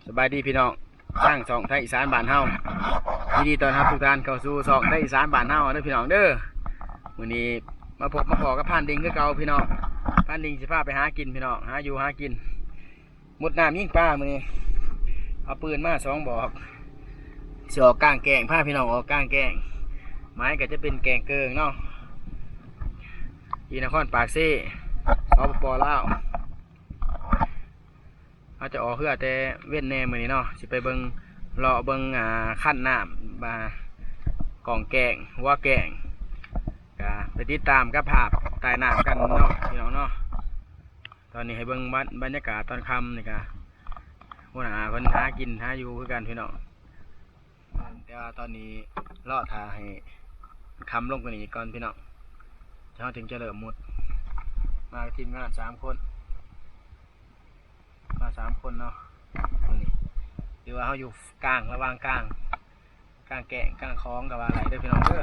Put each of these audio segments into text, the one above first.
ສະບາຍດີພີ່ນ້ອງ ທາງຊ່ອງໄທອີສານບ້ານເຮົາ ຍິນດີຕ້ອນຮັບທຸກທ່ານເຂົ້າສູ່ຊ່ອງໄທອີສານບ້ານເຮົາເດີພີ່ນ້ອງເດີ. ມື້ນີ້ມາພົບມາພໍ້ກັບພານດິງຄືເກົ່າພີ່ນ້ອງ. ພານດິງຊິພາໄປຫາກິນພີ່ນ້ອງ ຫາຢູ່ຫາກິນ ມຸດນ້ຳຍິງປາມື້ນີ້. ເອົາປືນມາສອງບອກ ຊິອອກກາງແກ້ງ ພາພີ່ນ້ອງອອກກາງແກ້ງ. ໝາຍກໍຈະເປັນແກ້ງເກີງເນາະ ທີ່ນະຄອນປາກເຊ ສປປ ລາວ. ເຮົາຈະອອກເຮືອແຕ່ເວັນແດ່ມື້ນີ້ເນາະ ຊິໄປເບິ່ງ ເລາະເບິ່ງ ອ່າ ຄັນນ້ຳ ວ່າກ້ອງແກ້ງ ຫົວແກ້ງ ກະໄປຕິດຕາມກັບພາບໃຕ້ນ້ຳກັນເນາະພີ່ນ້ອງເນາະ. ຕອນນີ້ໃຫ້ເບິ່ງບັນ ບັນຍາກາດຕອນຄ່ຳນີ້ກະ ຫົວໜ້າເພິ່ນຫາກິນຫາຢູ່ຄືກັນພີ່ນ້ອງ. ແຕ່ວ່າຕອນນີ້ລໍຖ້າໃຫ້ຄ່ຳລົງກວ່ານີ້ອີກກ່ອນພີ່ນ້ອງ ເຮົາຈຶ່ງຈະເລີ່ມມຸດ. ມາກັບທີມງານສາມຄົນ ມາສາມຄົນເນາະມື້ນີ້. ຖືວ່າເຮົາຢູ່ກາງ ລະຫວ່າງກາງ ກາງແກ້ງກາງຂອງກໍວ່າໄດ້ເດີພີ່ນ້ອງເດີ.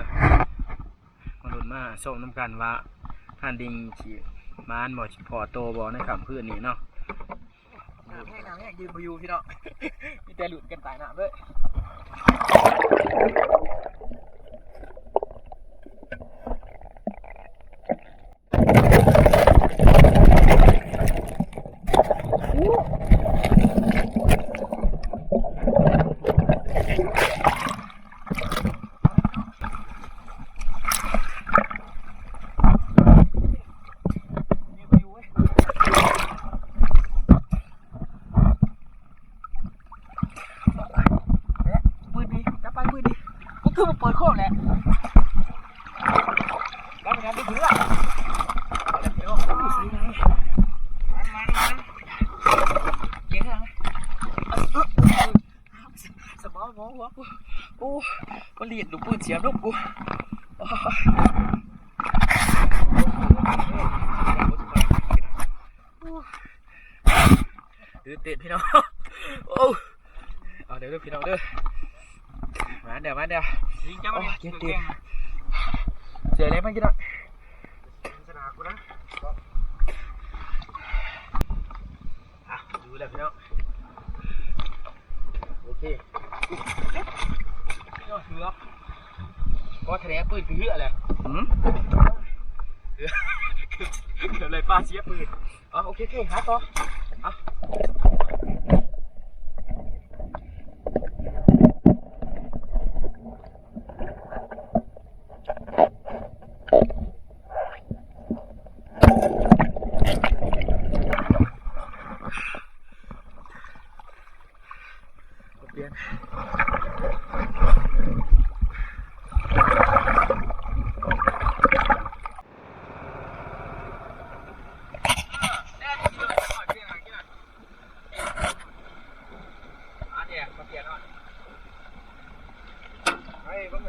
ມາລຸ້ນມາຊົມນຳກັນວ່າພານດິງຊິໝານບໍ່ ຊິພໍ້ໂຕບໍ່ໃນຄ່ຳຄືນນີ້ເນາະ. ນ້ຳແຮງ ນ້ຳແຮງ ຢືນບໍ່ຢູ່ພີ່ນ້ອງ ມີແຕ່ລຸ້ນກັນໃຕ້ນ້ຳເລີຍ. ປືນດີ ຈັບໄປ ປືນດີ. ກູຄືບໍ່ເປີດໂຄມແຫຼະ ແລ້ວມັນຍັງໄດ້ເພື່ອ ມັນ ມັນ ມັນ ເກັ່ງຂະໜາດນັ້ນ ສະໝໍຫົວ ຫົວກູ ໂອ້ ມັນລີດລູກປືນສຽບລົງກູ ໂອ້ຍ ຕື່ນເຕັ້ນພີ່ນ້ອງ ໂອ້ ເອົາເດີພີ່ນ້ອງເດີ ມາແລ້ວ ມາແລ້ວ ຍິງຈັບ ໂອ້ ເຈັບຕີນ ເສຍແລ້ວມັນກິນເນາະ ສະໜາມກູນະ ອ່ະ ຢູ່ແລ້ວພີ່ນ້ອງ ໂອເຄ ໂອ້ ເກືອບ ກໍທະແນງປືນຄືເຮືອແຫຼະ ຫືມ ເກືອບ ເກືອບ ເກືອບໄລ່ປາເສຍປືນ. ເອົາ ໂອເຄ ໂອເຄ ຫາຕໍ່ ເອົາ ປ່ຽນ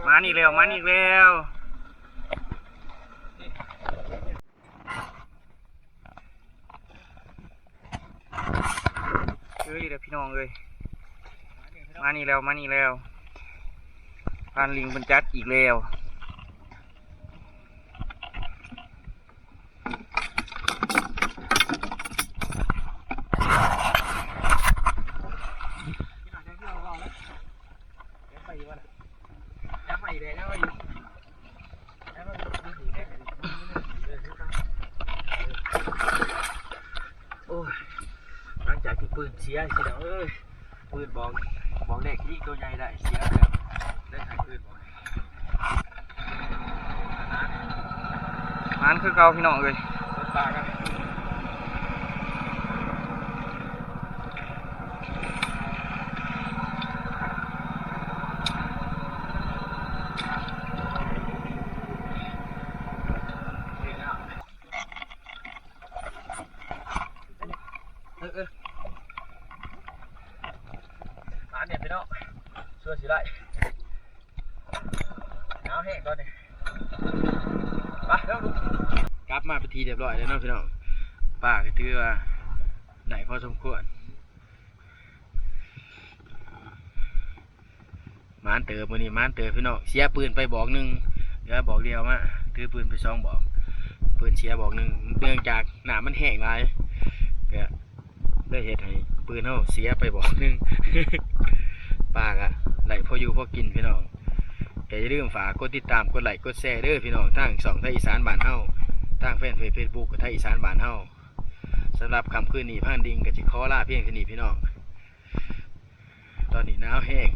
ມານີ້ແລ້ວ ມານີ້ແລ້ວ. ເອີຍເດີພີ່ນ້ອງເອີຍ ມານີ້ແລ້ວ ມານີ້ແລ້ວ ພານລິງເພິ່ນຈັດອີກແລ້ວ. ໂອ້ຍ ຫຼັງຈາກທີ່ປືນເສຍ ພີ່ນ້ອງເອີຍ ປືນບອກ ບອກແລກທີ່ໂຕໃຫຍ່ໄດ້ ເສຍແລ້ວ ໄດ້ໃຫ້ປືນບອກ ໝານຄືເກົ່າພີ່ນ້ອງເອີຍ ເປີດປາກນະ. ເອີ ເອີ ມາແດ່ພີ່ນ້ອງ ຊົ່ວຊິໄດ້ ໜາວແຮງຕອນນີ້ ໄປເດີ ກັບມາເປັນທີ່ຮຽບຮ້ອຍແລ້ວເນາະພີ່ນ້ອງ ປາກໍຖືວ່າໄດ້ພໍສົມຄວນ. ໝານເຕີບ ມື້ນີ້ໝານເຕີບພີ່ນ້ອງ ເສຍປືນໄປບອກໜຶ່ງ ເຫຼືອບອກດຽວມາ ຖືປືນໄປສອງບອກ ປືນເສຍບອກໜຶ່ງ ເນື່ອງຈາກນ້ຳມັນແຮງຫຼາຍ ກະເລີຍເຮັດໃຫ້ ປືນເຮົາເສຍໄປບອກໜຶ່ງ ປາກະໄດ້ພໍຢູ່ພໍກິນພີ່ນ້ອງ. ກໍຢ່າລືມຝາກກົດຕິດຕາມ ກົດໄລ ກົດແຊເດີພີ່ນ້ອງ ທາງຊ່ອງໄທອີສານບ້ານເຮົາ ທາງແຟນເພຈເຟສບຸກໄທອີສານບ້ານເຮົາ. ສຳລັບຄ່ຳຄືນນີ້ ພານດິງກໍຊິຂໍລາພຽງເທົ່ານີ້ພີ່ນ້ອງ. ຕອນນີ້ໜາວແຮງ